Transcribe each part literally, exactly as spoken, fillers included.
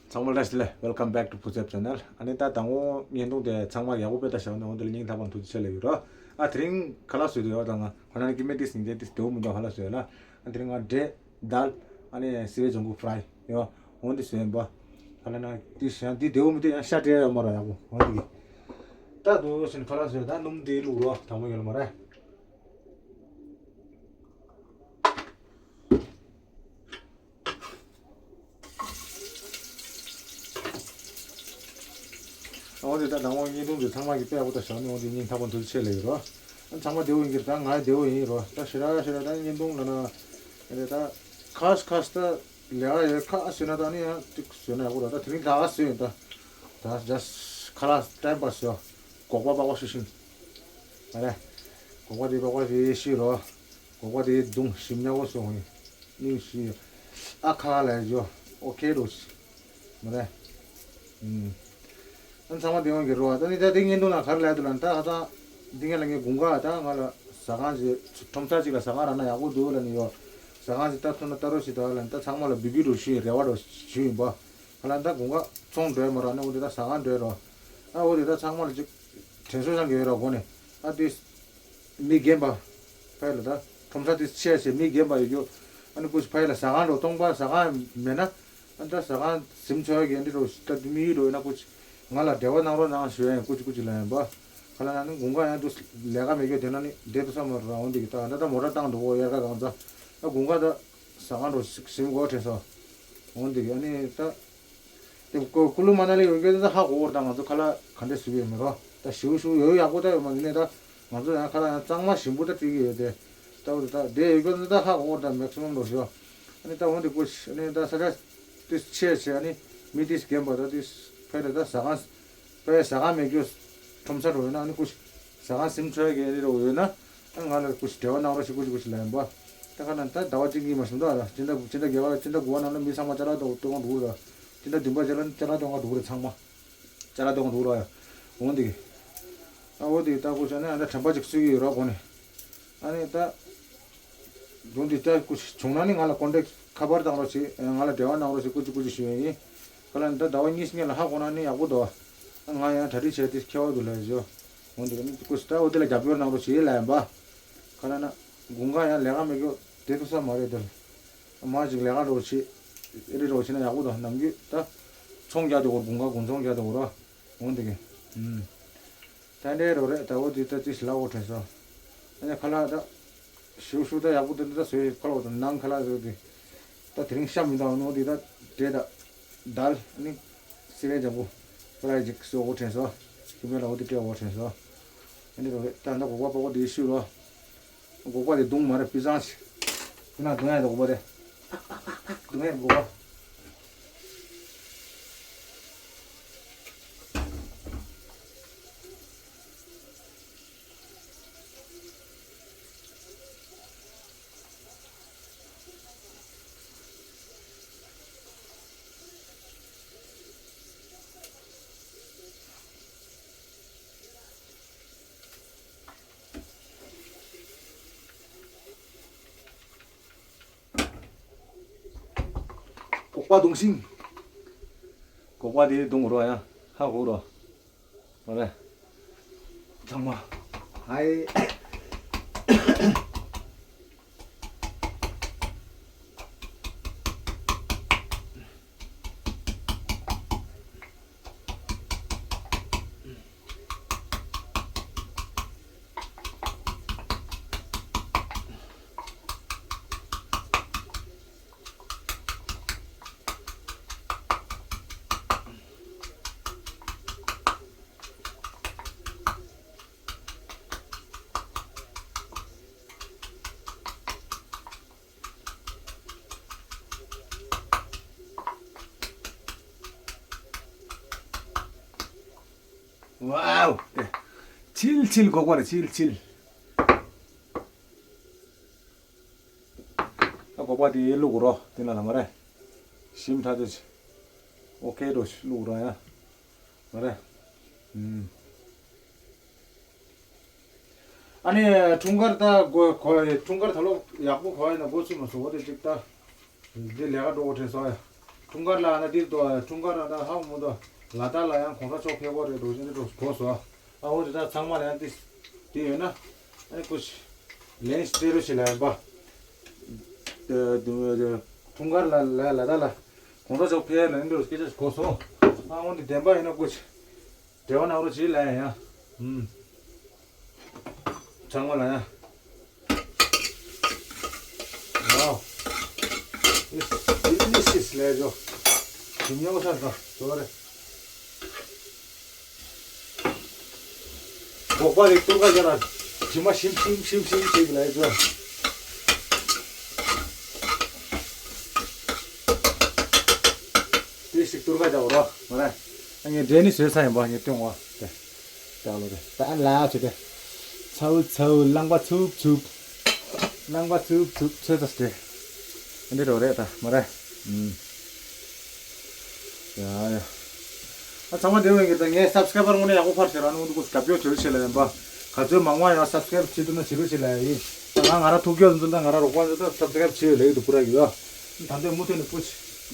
ཚང་མ་བཀྲ་ཤིས་བདེ་ལེགས། Welcome back to Puzep Channel། ཨ་ནི་ད་དང་པོ་བརྙན་ཐུང་དེ་ཚང་མ་ཡག་པོ་དཔེ་ལྟ་བཞག་ནས་འོ་དེ་ལ་སྙིང་ཐག་པ་ནས་ཐུགས་རྗེ་ཆེ་ལབ་ཡོད་རོ། ཨ་དེ་རིང་ཁ་ལག་བཟོས་དུས་ཡོད་དང་ང་ཁོ་ན་ནི་ཀི་མེ་ཏིས་ནི་དེ་ཏིས་དེའུ་མི་འདུག་ཁ་ལག་བཟོས་ཡོད་ལ། ཨ་དེ་རིང་ང་འབྲས་དལ་ཨ་ནི་སི་བའི་ལྗང་གུ་ཕ་རའི་ཡོད། འོ་འདི་བཟོས་ཡིན་པ། ཁ་ལག་ན་ཏིས་ཡང་འདི་དེའུ་མི་དེ་ཡང་ཤ་སྤྲད་ཡོད་མ་རོ་ཡག་པོ་འོ་འདི་གི། ད་དུ་ཕྱིན་ཁ་ལག་བཟོས་ད་སྣུམ་དེ་བླུག་རོ་དང་པོ་ཡོད་ལ་མ་རེད། འོ་དེ་ད་དང་པོ་བརྙན་ཐུང་དེ་ཚང་མ་གི་དཔེ་ཡག་པོ་ད་བཞག་ནས་འོ་དེ་སྙིང་ཐག་པ་ཐུགས་རྗེ་ཆེ་ལབ་ཡོད་རོ། ཨ་ཚང་མ་བདེ་པོ་ཡིན་གྱི་རེད། ད་ང་བདེ་པོ་ཡིན་རོ། ད་ཞེ་དྲག་ཞེ་དྲག་ད་བརྙན་ཐུང་ལ་ན་ཨ་རེད་ད་ཁ་སི་ཁ་སི་ད་ལས་ཀ་ཡོད་ཁ་ཨ་བཟོས་ན་ད་ནི་ཡང་ཏིག་བཟོས་ན་ཡག་པོ་རོ། ད་དེ་རིང་ད་ཨ་བཟོས་ཡིན་ད། ད་just ཁ་ལག་time pass་ཡོད། སྒོག་པ་པགས་པ་ཤི་ཤིང་། ཨ་རེད། སྒོག་པ་དེ་པགས་པ་ཤི་ཤི་རོ། སྒོག་པ་དེ་བརྡུང་ཞིམ་ཉག་པོ་སོང་ཡིན། སྙིང་ཞི། ཨ་ཁ་ལ་ཡོ། ཨོ་ཁེ་རོ་ཤི། མ་རེད། ཨུམ། ཨ་ཚང་མ་དེ་ཡོང་གི་རོ། ད་ནི་ད་དེ་བརྙན་ཐུང་ལ་ག་རེ་ལབ་འདུག་ལབ་ན་ད་ཁ་སང་འདི་ངས་ལ་ངའི་དགུན་ཁ་ད་ང་ལ་ཟ་ཁང་ཅིག་ཁྲོམ་ས་ཅིག་ལ་ཟ་ཁང་རག་ན་ཡག་པོ་འདུག་ལབ་ནི་ཡོ། ཟ་ཁང་ཅིག་ལྟ་ཐུབ་ན་ལྟ་རོགས་ཞེས་ད་ལབ་ནི་ད་ཚང་མ་ལ་འབོད་སྐུལ་རོ་ཞུས་རེ་བ་རོ་ཞུས་ཡིན་པ། ཁ་ལ་ད་དགུན་ཁ་ཚོང་འགྲོ་ཡ་མ་རག་ན་འོ་དེ་ད་ཟ་ཁང་འགྲོ་ཡ་རོ། ཨ་འོ་དེ་ད་ཚང་མ་ལ་ཅིག་དྲན་གསོ་བྱ་དགོས་རོགས་དགོས་ནས་ཨ་དེ་མི་རྒན་པ་ཕ་ཡི་ལ་ད་ཁྲོམ་ས་དེ་ཆེ་ཆེ་མི་རྒན་པ་ཡོད་རྒྱུ། ཨ་ནི་ཀུ་ཤི་ཕ་ཡི་ལ་ཟ་ཁང་འགྲོ་སྟོང་པ་ཟ་ཁང་མེད་ན་ཨ་ད་ཟ་ཁང་ཟིམ་ཆོག་གི་འདི་རོ་ད་དེ་མི་ཡོད་རོ་ཡིན་ན་ཀུ་ཤི་ང་ལ་འབྲེལ་བ་གནང་རོགས་གནང་ཞུ་ཡ་ཡིན་ཀུ་ཤི་ཀུ་ཤི་ལ་ཡིན་པ། ཁ་ལ་ན་ནི་དགུན་ཁ་ཡང་དུ་ལས་ཀ་མེད་རྒྱུ་དེ་ན་ནི་བསྡད་དུ་ས་མ་རོ་འོན་འདི་གི་ད་ད་ད་མོ་ཊ་བཏང་འགྲོ་གོ་དབྱར་ཁ་གང་ཚ་ད་དགུན་ཁ་ད་ཟ་ཁང་འགྲོ་ཟིམ་གོ་དྲན་སོ་འོན་འདི་གི་ཨ་ནི་ད། དེ་ཀུ་ཀུ་ལུ་མ་ན་ལི་ཡོད་མཁན་དེ་ཧ་གོ་བར་དང་ང་ཚོ་ཁ་ལག་ག་འདྲས་བཟོས་ཡོད་མེད་རོ། ད་ཞིའུ་ཞིའུ་ཡོད་ཡག་པོ་ད་ཡོད་མ་ཡིན་ནས་ད་ང་ཚོ་ཡང་ཁ་ལག་ཡང་གཙང་མ་ཞིམ་པོ་ད་བྲིས་ཀྱི་ཡོད་དེ། ད་འོ་དེ་ད་དེ་ཡོད་མཁན་དེ་ད་ཧ་གོ་བར་དང་མེག་སི་མམ་རོ་ཞོ། ཨ་ནི་ད་འོ་དེ་ཀུ་ཤི་ཨ་ནི་ད་ས་ཆ་དེ་ཆེ་ཆེ་ཨ་ནི་མི་དེ་རྒན་པ་ད་དེ་ཕེ་ད་ད་ཟ་ཁང་ཕེ་ཟ་ཁང་མེད་རྒྱུ་ཁྲོམ་ས་རོ་ཡོད་ན་ཨ་ནི་ཀུ་ཤི་ཟ་ཁང་སིམ་ཆོས་ཀྱི་རི་རོ་ཡོད་ན། ཨ་ང་ལ་ཀུ་ཤི་འབྲེལ་བ་གནང་རོགས་ཞེས་ཀུ་ཤི་ཀུ་ཤི་ལ་ཡིན་པ། ད་ཁ་ན་ད་ཟླ་བ་གཅིག་གཉིས་མ་ཞིམ་ད་ལ་སྤྱི་ཟླ་སྤྱི་ཟླ་བརྒྱད་པ་སྤྱི་ཟླ་དགུ་པ་ནང་ལ་མི་ཚང་མ་ཅ་ལག་ཏོག་ཏོག་འགྲོ་ར། སྤྱི་ཟླ་བདུན་པ་ཅ་ལག་ཅ་ལག་ཏོག་འགྲོ་ར་ཚང་མ། ཅ་ལག་ཏོག་འགྲོ་ར་ཡ། འོང་འདི་གི། ཨ་འོ་འདི་གི་ད་ཀུ་ཤི་ནས་ཨ་ད་དྲན་པ་ཅིག་གསོས་ཀྱི་ཡོད་ར་གོ་ནས། ཨ་ནི་ད། འོ་འདི་ད་ཀུ་ཤི་བྱུང་ན་ནི་ང་ལ་ཀོན་ཊེག་ཁ་པར་བཏང་རོགས་ཞེས་ང་ལ་འབྲེལ་བ་གནང་རོགས་ཞེས་ཀུ་ཅི་ཀུ་ཅི་ཞུ་ཡ་ཡིན། ཁ་ལ་ནི་ད་ཟླ་བ་གཉིས་སྔོན་ལ་ཧ་གོ་ན་ནི་ཡག་པོ་འདུག་ཨ་ང་ཡང་གྲ་སྒྲིག་བྱས་ཏེ་ཁྱེད་བར་དུ་ལས་བཞོ། འོ་འདི་གི་ནི་ཀུ་ཤི་ད་འོ་འདི་ལ་རྒྱབ་སྐྱོར་གནང་རོགས་ཞེས་ལབ་ཡིན་པ། ཁ་ལ་ན། དགུན་ཁ་ཡང་ལས་ཀ་མེད་རྒྱུ་དེ་ཐུག་ས་མ་རེད་དེ། མ་ཅིག་ལས་ཀ་རོགས་བྱེད། ཨེ་རི་རོགས་བྱེད་ན་ཡག་པོ་དང་ནམ་རྒྱུན་ད། ཚོང་རྒྱག་དེ་འོར་དགུན་ཁ་དགུན་ཚོང་རྒྱག་དེ་འོར་ར། འོང་དེ་གི། ཨུམ། ད་འདྲའི་རོགས་རེད་ད་འོ་དེ་ད་ཅི་ཞིག་ལབ་འོ་དྲན་སོང་། ཨ་ནི་ཁ་ལག་ད། ཞུ་ཞུ་ད་ཡག་པོ་དེ་འདྲ་ད་བཟོས་ཁ་ལག་དང་ནང་ཁ་ལག་བཟོས་དེ། ད་དེ་རིང་ཤ་མི་འདང་ནོ་དེ་ད་འདྲེ་ད། དལ་ནི། སི་བན་ལྗང་གུ། ཕ་རའི་ཅིག་བཟོ་འོ་དྲན་སོང་། ཁྱིམ་པའི་ལ་འོ་དེ་སྤྲད་འོ་དྲན་སོང་། ཨ་ནི་རོགས་རེད་ད་ད་སྒོག་པ་པ་གོ་དེ་ཞུ་རོགས། སྒོག་པ་དེ་བརྡུང་མ་རེད་པི་ཙང་ཞིག་ཁྱོད་ན་བརྡུང་ཡ་དེ་སྒོག་པ་དེ། བརྡུང་ཡ་སྒོག་པ། སྒོག་པ་བརྡུང་ཤིང་། སྒོག་པ་དེ་བརྡུང་རོགས་ཡ། ཧ་གོ་རོགས། མ་རེད། ཚང་མ། ཧའི། ཝའོ། ཨེ། ཆིལ་ཆིལ་སྒོག་པ་རེད་ཆིལ་ཆིལ། ཨ་སྒོག་པ་དེ་བླུག་རོགས་དེ་ན་ལ་མ་རེད། ཞིམ་ཐག་ཆོད་ཆེ། ཨོ་ཁེ་འགྲོ་བླུག་རོགས་ཡ། མ་རེད། ཨུམ། ཨ་ནི་འཁྲུངས་སྐར་ད་གོ་གོ་འཁྲུངས་སྐར་ད་ལོ་ཡག་པོ་གོ་ཡ་ན་འགོ་ཚུགས་མ་སོང་བ་དེ་ཅིག་ད། འདི་ལས་ཀ་འགྲོ་དགོས་དྲན་སོང་ཡ། འཁྲུངས་སྐར་ལ་ཨ་ན་འདིར་དོ་འཁྲུངས་སྐར་ཨ་ན་ཧ་མོ་དོ་ལ་དྭགས་ལ་ཡང་གོང་ས་མཆོག་ཕེབས་པ་རེད་འགྲོ་བཞིན་འགྲོ་གོ་སོ། ཨ་འོ་དེ་དག་ཚང་མ་ལ་ཡང་དེ་དེ་ཡོད་ན་ཨ་ནི་ཀུ་ཤི་ལན་སྤྲད་རོགས་བྱེད་ལ་ཡང་པ། འཁྲུངས་སྐར་ལ་ལ་ལ་དྭགས་ལ་གོང་ས་མཆོག་ཕེབས་ལ་ཡང་འགྲོ་སྐད་ཆ་གོ་སོང་། ཨ་འོ་འདི་བདེན་པ་ཡིན་ན་ཀུ་ཤི་འབྲེལ་བ་གནང་རོགས་བྱེད་ལ་ཡང་། ཚང་མ་ལ་ཡ། Wow. It's delicious, ལས་ཇོ། ཞིམ་ཉམས་ས་དང་ཇོ་རེ། སྒོག་པ་རེ་ཏུར་ཀ་རྒྱ་ལ། ཇི་མ་ཞིམ་ཞིམ་ཞིམ་ཞིམ་ཞིག་ལས་ཇོ། དེ་ཞིག་ཏུར་ཀ་རྒྱ་བོ་རོ། མ་རེད། ངས་འདྲེ་ནི་བཟོས་ས་ཡིན་པ་ངས་སྟོན་བ་དེ། ད་ལོ་རེད། ད་ལ་ཆུ་དེ། ཚའུ་ཚའུ་རླངས་པ་འཚུབ་འཚུབ། རླངས་པ་འཚུབ་འཚུབ་ཚོད་ཚ་སྟེ། འདི་རོ་རེད་ད་མ་རེད། ཨུམ། ཡ་ཡ། ཨ་ཚང་མ་བདེ་བོ་ཡིན་གྱི་ད་ངའི་སབ་སི་ཀ་རའི་བར་དངོས་གནས་ཡག་པོ་ཕར་ཟེར་ར་ནོ་འདུག་གོ་སྐབས་ཡོད་བྱོས་ཆེ་ལ་ཡིན་པ། ག་ཚོད་མང་མང་ཡང་སབ་སི་ཀ་རའི་བར་བྱེད་ཐུབ་ན་བྱེད་རོགས་བྱེད་ལ་ཡིན། ད་ང་ང་ར་ཐུག་ཡོད་ཚོད་ད་ང་ར་རོགས་པ་ཚོད་ད་སབ་སི་ཀ་རའི་བར་བྱེད་ལ་ཡིན་འདུག་པུ་ར་གི་ཡོད། ད་འདོད་མུ་མཐུད་ནས་པུ་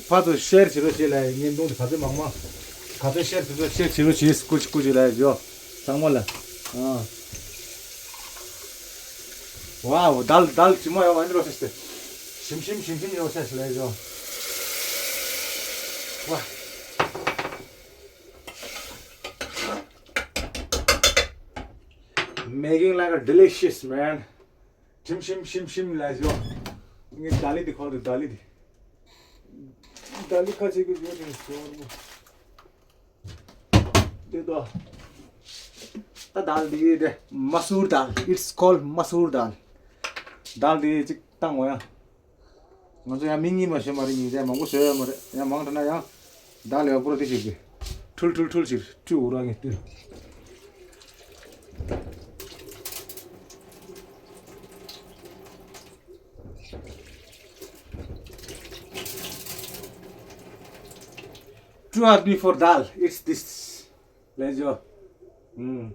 ཕར་ཚུར་ཤེར་བྱེད་རོགས་བྱེད་ལ་ཡིན། བརྙན་ཐུང་དེ་ག་ཚོད་མང་མང་། ག་ཚོད་ཤེར་བྱེད་རོགས་ཤེར་བྱེད་རོགས་བྱེད་སྐུ་མཁྱེན་སྐུ་མཁྱེན་ལ་ཡོད། ཚང་མ་ལ། ཨ། ཝའོ། དལ་དལ་ཇི་མ་ཡོད་ཨ་འདི་རོ་ཤེས་ཏེ། ཞིམ་ཞིམ་ཞིམ་ཞིམ་ཡོད་ཤེས་ལས་ཇོ། ཝ། Making like a delicious, man. ཞིམ་ཞིམ་ཞིམ་ཞིམ་ལས་ཇོ། ངས་དལ་ལི་དེ་ཁོ་དེ་དལ་ལི་དེ། དལ་ལི་ཁ་ཆེ་གི་ཇོ་དེ་ཇོ། དེ་དོ། ད་དལ་འདི་དེ་མ་སུར་དལ། It's called མ་སུར་དལ། དལ་འདི་ཅིག་བཏང་བ་ཡ། ང་ཚོ་ཡང་མི་གཉིས་མ་ཞོན་མ་རེད། ཉིན་རེ་མང་པོ་ཞོན་ཡ་མ་རེད། ཡང་མང་དྲགས་ན་ཡང་དལ་ཡོད་པོ་ར་དེ་ཞིག་གི། ཁྲུལ་ཁྲུལ་ཁྲུལ་ཞིག་ཁྲུལ་འུ་ར་ངས་ཏུ། True or before དལ། It's this. ལས་ཇོ། ཨུམ།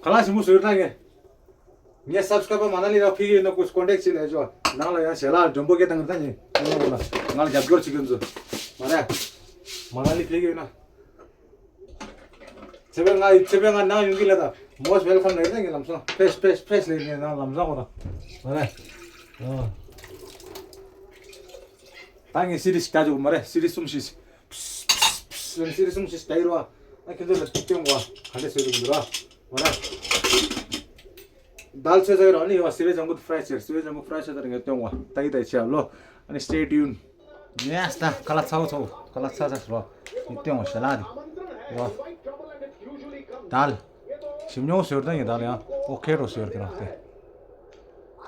ཁ་ལག་ཞིམ་པོ་བཟོས་ད་ངས། ངས་སབ་སི་ཀ་རའི་བར་མ་ན་ལི་ར་ཕི་གི་ཡིན་ན་ཀུ་ཀོན་ཊེག་ཅི་ལས་ཇོ། ནང་ལ་ཡང་ཞལ་ལག་མགྲོན་པོ་སྐད་བཏང་གི་ད་ངས། ང་ལ་རྒྱབ་སྐྱོར་བྱེད་ཀྱི་འཛུལ། མ་རེད། མ་ན་ལི་ཕི་གི་ཡིན་ན། ཚེ་འཕེལ་ང་ཚེ་འཕེལ་ང་ནང་ཡོང་གི་ལ་ད། Most welcome ལས་ད་ངས་ལམ་སང་ཕེས་ཕེས་ཕེས་ལས་ངས་ནང་ལམ་སང་གོ་ད། མ་རེད། ཨ། ད་ངས་སི་རི་ཞིག་ལྟ་འཇུག་མ་རེད། སི་རི་གསུམ་ཞིག་ཕིས་ཕིས་ཕིས་ལན་སི་རི་གསུམ་ཞིག་ལྟ་ཡི་རོ། ཨ་ཁྱེད་ཚོ་ལ་སྟོན་གོ་ག་འདྲས་བཟོས་འདུག་འདུག་ར། མ་རེད། དལ་ཆོས་ཚ་ཡི་རོ། ཨ་ནི་ཡོ་སི་བེ་ལྗང་གུ་ཕི་རའི་ཆེར་སི་བེ་ལྗང་གུ་ཕི་རའི་ཆེར་ད་ངས་སྟོན་གོ་ལྟ་ཡི་ལྟ་ཡི་ཆེ་ལོ། ཨ་ནི་stay tuned. Yes ད་ཁ་ལག་ཚ་བོ་ཚ་བོ་ཁ་ལག་ཚ་ཚ་རོ། ངས་སྟོན་གོ་ཞལ་ལག་དེ་རོ། དལ། ཞིམ་ཉོག་ཟེར་ད་ངས་དལ་ཡང་ཨོ་ཁེ་རོ་ཟེར་གི་རོ་དེ།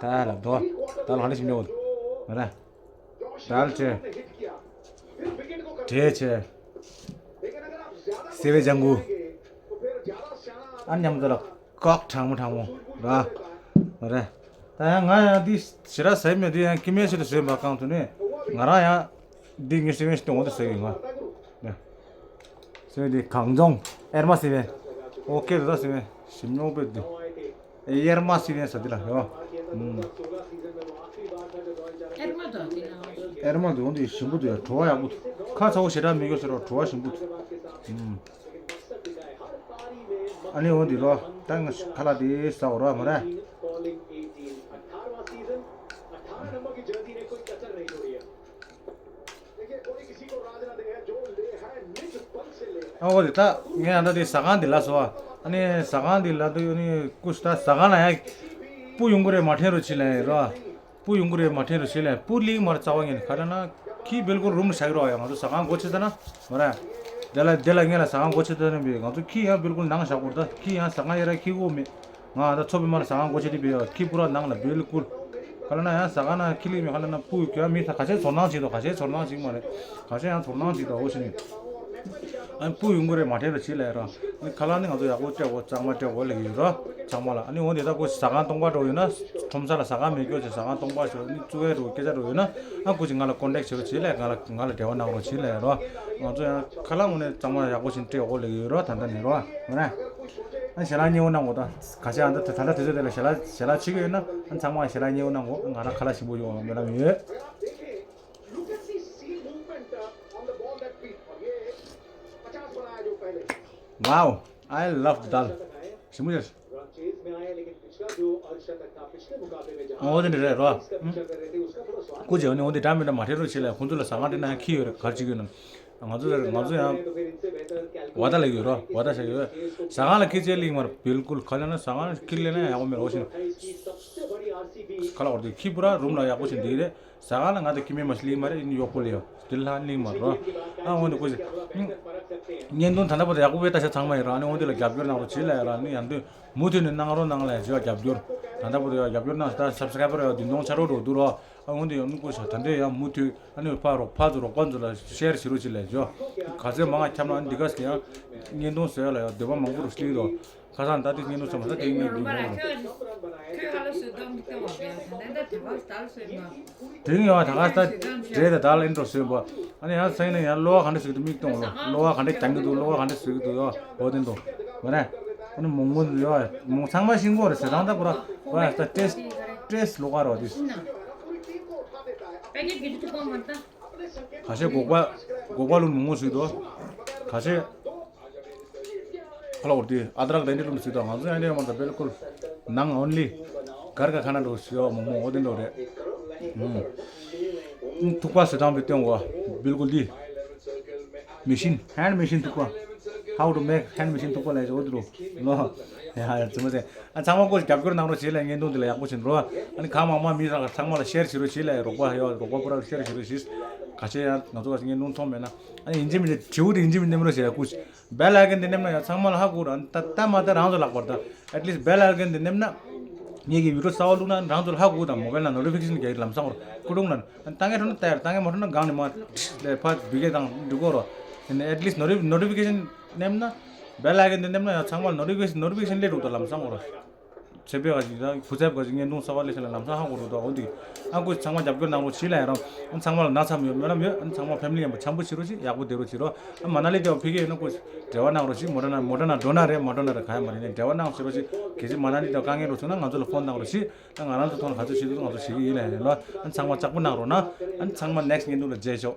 དལ་ལ་དོ། དལ་ཧ་ལས་ཞིམ་ཉོག་མ་རེད། དལ་ཆེ། བྲེ་ཆེ། སེ་བའི་ལྗང་གུ། ཨ་མཉམ་དུ་ལ་ཀོག་གྲང་མོ་གྲང་མོ་ར། རེད། ད་ཡང་ང་ཡང་འདི་ཞེ་དྲག་ཟ་མེད། འདི་ཡང་སྐྱེ་དམན་ཞིག་ཏུ་བཟོས་པ་གང་དུ་ནས་ང་རང་ཡང་འདི་ངས་སེ་བའི་ཞིག་ཏུ་འོང་དུ་ཟ་གི་ང་། སེ་བའི་འདི་གངས་ལྗོངས་ཨེར་མ་སེ་བའི། ཨོ་ཀེ་རེད་ད་སེ་བའི་ཞིམ་ཉོག་པོ་འདི། ཨེར་མ་སི་ཝེན་ཟེར་འདི་ལ་ཡོད། ཨེར་མ་དང་དེ་ན། ཨེར་མ་དང་འདི་ཞིམ་པོ་འདུག་ཡ། བྲོ་བ་ཡག་པོ་འདུག་ཁ་ཚ་བོ་ཞེ་དྲག་མི་དགོས་ཟེར་རོ། བྲོ་བ་ཞིམ་པོ་འདུག་ཨ་ནི་འོ་འདི་ལོ། ད་ང་ཁ་ལག་དེ་ཟ་འོ་རོ་མ་རེད། ཨ་འོ་དེ་ད་ངས་ཨ་ད་དེ་ཟ་ཁང་དེ་ལ་སོ། ཨ་ནི་ཟ་ཁང་དེ་ལ་དུ་ཨ་ནི་ཀུ་ཤུ་ད་ཟ་ཁང་ལ་ཡང་སྤུ་ཡོང་གི་རེད་མ་ཕྲན་རུ་ཆི་ལ་ཡིན་རོ། སྤུ་ཡོང་གི་རེད་མ་ཕྲན་རུ་ཆི་ལ་ཡིན། སྤུ་ལིང་མར་རྩ་བ་ཉིད་ཁ་ད་ན་ཁྱི་བེལ་ཀོལ་རུམ་ལ་བཞག་གི་རོ། ཡང་ང་ཚོ་ཟ་ཁང་སྒོ་ཕྱེ་ད་ན་མ་རེད། དེ་ལ་དེ་ལ་ངས་ལ་ཟ་ཁང་སྒོ་ཕྱེ་ད་ན་བས་ང་ཚོ་ཁྱི་ཡང་བེལ་ཀོལ་ནང་བཞག་གོ་ར། ད་ཁྱི་ཡང་ཟ་ཁང་ཡ་ར་ཁྱི་གོ་མེད། ང་ད་ཚོ་པའི་མ་ལ་ཟ་ཁང་སྒོ་ཕྱེ་དེ་བས་ཁྱི་པུ་ར་ནང་ལ་བེལ་ཀོལ། ཁ་ལ་ན་ཡང་ཟ་ཁང་ན་ཁྱི་ལིག་མེད། ཁ་ལ་ན་སྤུ་གྱོན་མི་ད་ཁ་ཤས་ཚོར་སྣང་བྱེད་དོ། ཁ་ཤས་ཚོར་སྣང་བྱེད་མ་རེད། ཁ་ཤས་ཡང་ཚོར་སྣང་བྱེད་དོ་འོ་ཤི་ནི། ཨ་ནི་སྤུ་ཡོང་གི་རེད། མ་སྤྲད་རོགས་བྱེད་ལབ་རོགས། ཨ་ནི་ཁ་ལག་ནི་ང་ཚོ་ཡག་པོ་སྤྲད་དགོས། གཙང་མ་སྤྲད་དགོས་ལབ་ཀྱི་ཡོད་རོགས། ཚང་མ་ལ། ཨ་ནི་འོ་དེ་ད་ཁོ་ཟ་ཁང་སྟོང་པ་འགྲོ་ཡོད་ན། ཁྲོམ་ས་ལ་ཟ་ཁང་མེད་སྐྱོ་ཆེ། ཟ་ཁང་སྟོང་པ་ཞོ་ནི་བཙུགས་ཡས་རུ་སྐད་ཆ་རུ་ཡོད་ན། ཨ་ཁོ་ཅིག་ང་ལ་ཀོན་ཊེག་བྱེད་རོགས་བྱེད་ལབ། ང་ལ་ང་ལ་འབྲེལ་བ་གནང་རོགས་བྱེད་ལབ་རོགས། ང་ཚོ་ཡང་ཁ་ལག་ངོ་ནས་གཙང་མ་ཡག་པོ་ཞིག་སྤྲད་དགོས་ལབ་ཀྱི་ཡོད་རོགས། ད་ལྟ་ནས་རོགས། ང་རང་ཨ་ཞལ་ལག་མཉེས་པོ་གནང་དགོས། ད་ཁ་ཤས་ཨ་ད་ད་ལྟ་དུས་ཚོད་དེ་ལ་ཞལ་ལག་ཞལ་ལག་བྱེད་ཀྱི་ཡོད་ན། ཨ་ཚང་མ་ཞལ་ལག་མཉེས་པོ་གནང་དགོས། ང་རང་ཁ་ལག་ཞིམ་པོ་ཡོང་བ་སྨོན་ལམ་ཡོད། Wow, I love dal. ཞིམ་པོ་ཡོད། འོ་དེ་འདྲ་རེད་རོ། སྐུ་མཁྱེན། འོ་དེ་འདྲ་མ་སྤྲད་རོགས་བྱེད་ལབ། ཁོང་ཚོ་ལ་ཟ་ཁང་སྤྲད་ན་ཡང་ཁྱི་ཡོད་རེད། ག་རེ་བྱེད་ཀྱི་ཡོད་ན། ང་ཚོ་ང་ཚོ་ཡང་ཝ་ད་ལབ་ཡོད་རོ། ཝ་ད་ཟེར་གྱི་ཡོད། ཟ་ཁང་ལ་ཁྱི་ཆེ་ལིང་མར་བིལ་ཀུལ་ག་ལ་ན་ཟ་ཁང་ཁྱི་ལེན་ན་ཡག་པོ་མེད་རོ་ཞིང་། ཁ་ལག་འོར་དེ་ཁྱི་པུ་ར་རུམ་ལ་ཡག་པོ་ཞིག་འདི་རེད། ཟ་ཁང་ལ་ང་དང་ཁྱི་མེད་མ་ཞིག་ལིང་མ་རེད། ཨིན་གཡོག་པོ་ལས་ཡོད་དེ་ལྷ་ལིང་མ་རོ། ཨ་འོ་འདི་ཀུ་ཅི། བརྙན་ཐུང་ད་ལྟ་བར་དུ་ཡག་པོ་བས་ད་ཆ་ཚང་མ་ཡིན་རོ། ཨ་ནི་འོ་འདི་ལ་རྒྱབ་སྐྱོར་གནང་རོགས་བྱེད་ལབ་ཡ་ར། ཨ་ནི་ཡང་དུས་མུ་མཐུད་ནས་གནང་རོགས་གནང་ལབ་བྱས་རྒྱབ་སྐྱོར། ད་ལྟ་བར་དུ་ཡང་རྒྱབ་སྐྱོར་གནང་ད་སབ་སི་ཀ་རའི་བར་ཡང་བདུན་སྟོང་ཆ་རོགས་འགྲོ་འདུག་རོ། ཨ་འོ་འདི་ཡང་ནི་ཀུ་ཤ་ད་འདྲས་ཡང་མུ་མཐུད་ཨ་ནི་ཕ་རོགས་ཕ་ཚོ་རོགས་པ་ཚོ་ལ་ཤེར་བྱེད་རོགས་བྱེད་ལབ་བྱས། ག་ཚོད་མང་ང་ཁྱབ་ན་ཨ་ནི་འདི་ག་ཟེར་ཡང་བརྙན་ཐུང་བཟོ་ཡ་ལ་ཡང་འདོད་པ་མང་པོ་རུ་སླེབས་རོ། ཁ་སང་ད་དེ་བརྙན་ཐུང་བཟོས་མ་ད་དེ་ངས་འདི་ཁྱོད་ཁྱོད་ཧ་ལ་སུ་དང་མི་སྟོན་བ་གི་ད་ད་ད་ག་ད་སུ་ཡིན་ན། དེ་རིང་ཡང་ད་ག་ད་འདྲེ་དང་དར་ལ་ཨིན་ཊྲོ་བཟོས་པ། ཨ་ནི་ཡང་སེང་ནས་ཡང་གློ་བ་ག་འདྲ་ཞིག་ཏུ་མིག་གཏོང་ལོ། གློ་བ་ག་འདྲ་རྒྱང་གི་འདུག་གློ་བ་ག་འདྲ་བཟོས་ཀྱི་འདུག་ཡོ། འོ་དེ་འདུག་མ་རེད། ཨ་ནི་མོང་མོ་ཡོ། མོང་ཚང་མ་ཤིང་གོ་རེད་ཟེར་དང་ད་པོ་ར། པོ་ར་ད་ཏྲེས་ཏྲེས་ལོ་ག་རོ་དིས། ཁ་ཤས་སྒོག་པ་སྒོག་པ་ལུང་མོང་མོ་བཟོས་འདུག་ཁ་ཤས། ཁ་ལོ་དེ་ཨ་དྲག་དེ་འདྲ་ལུང་ཟིག་དང་ང་ཚོ་ཡང་འདྲ་མ་ད་བེལ་ཀུལ་ནང་ཨོན་ལི་གར་ག་ཁ་ན་འགྲོ་ཞིག་ཡོ་མོག་མོག་འོ་དེ་འགྲོ་རེད། ཐུག་པ་ཟེར་དང་བི་སྟོན་གོ་བེལ་ཀུལ་དེ་མེ་ཤིན་ཧེན་མེ་ཤིན་ཐུག་པ། How to make hand machine ཐུག་པ་ལས་འོ་དེ་འགྲོ་ལོ། ཡ་ཡ་ཙི་མ་ཟེར། ཨ་ཚང་མ་ཀོ་རྒྱབ་སྐྱོར་གནང་རོགས་བྱེད་ལ་བརྙན་ཐུང་འདི་ལ་ཡག་པོ་བྱིན་རོགས། ཨ་ནི་གང་མང་མང་མི་རང་ཚང་མ་ལ་ཤེར་བྱེད་རོགས་བྱེད་ལ་རོགས་པ་ཡོ་རོགས་པ་པོ་ར་ཤེར་བྱེད་རོགས་བྱེད། ག་ཆེ་ཡང་ང་ཚོ་ག་ཆེ་བརྙན་ཐུང་ཚོང་མེད་ན། ཨ་ནི་ཡིན་གཅིག་མིན་གཅིག་དྲིའུ་དེ་ཡིན་གཅིག་མིན་གཅིག་ནེམ་རོགས་བྱེད་ཡ་ཀུ། བེལ་ཨའི་ཀོན་དེ་ནེམ་ན་ཡང་ཚང་མ་ལ་ཧ་གོ་ར་ད་ད་མ་ད་རང་ཚོ་ལག་པར་ད། At least བེལ་ཨའི་ཀོན་དེ་ནེམ་ན། ངེད་ཀྱི་བི་ཌིའོ་གསར་པ་བླུགས་ན་རང་ཚོ་ལ་ཧ་གོ་དང་མོ་བེལ་ན་ནོ་ཊི་ཕི་ཀེ་ཤན་གྱི་ལམ་སང་བར་ཀུ་ཀྲུང་ན་ད་ངས་འགྲོ་ན་ད་ཡར་ད་ངས་མ་འགྲོ་ན་གང་ནས་མ་ལས་ཕ་བི་གེ་དང་འགྲིག་གོ་རོ། At least ནོ་ཊི་ནོ་ཊི་ཕི་ཀེ་ཤན་ནེམ་ན། བེལ་ཨའི་ཀོན་དེ་ནེམ་ན་ཡང་ཚང་མ་ལ་ནོ་ཊི་ཕི་ཀེ་ཤན་ནོ་ཊི་ཕི་ཀེ་ཤན་སླེབས་འགྲོ་ད་ལམ་སང་བར། ཆེ་བེ་ག་ཅིག་དང་བུ་ཚབ་ག་ཅིག་བརྙན་ཐུང་གསར་པ་ལས་ཤ་ལ་ལམ་སང་ཧ་གོ་རུ་དོ་འོ་འདི། ཨ་ཀུ་ཚང་མ་རྒྱབ་སྐྱོར་གནང་རོགས་བྱེད་ལ་ཡ་རང་། ཨ་ཚང་མ་ལ་ན་ཚ་མི་ཡོད་སྨོན་ལམ་ཡོད། ཨ་ཚང་མ་ཕེ་མི་ལི་ཡན་པ་འཆམ་པོ་བྱེད་རོགས་བྱེད། ཡག་པོ་བསྡད་རོགས་བྱེད་རོགས། ཨ་མ་ན་ལི་དེ་བ་ཕི་གེ་ཡོད་ན་ཀུ་འབྲེལ་བ་གནང་རོགས་བྱེད། མོ་ཊ་ན་མོ་ཊ་ན་འགྲོ་ན་རེད། མོ་ཊ་ན་རེད། ག་ཡ་མ་རེད་ནས་འབྲེལ་བ་གནང་བྱེད་རོགས་བྱེད། གལ་སྲིད་མ་ན་ལི་དེ་བ་དཀའ་ངལ་རོགས་བྱུང་ན་ང་ཚོ་ལ་ཕོན་གནང་རོགས་བྱེད། ཨ་ང་རང་ཚོ་ཐོག་ནས་ག་ཚོད་བྱེད་ཐུབ་ང་ཚོ་བྱེད་ཀྱི་ཡིན་ལ་ཡ་ལོ། ཨ་ཚང་མ་ལྕགས་པོ་གནང་རོགས་གནང་། ཨ་ཚང་མ་ནེག་སི་ཊི་བརྙན་ཐུང་ལ་མཇལ་ཆོག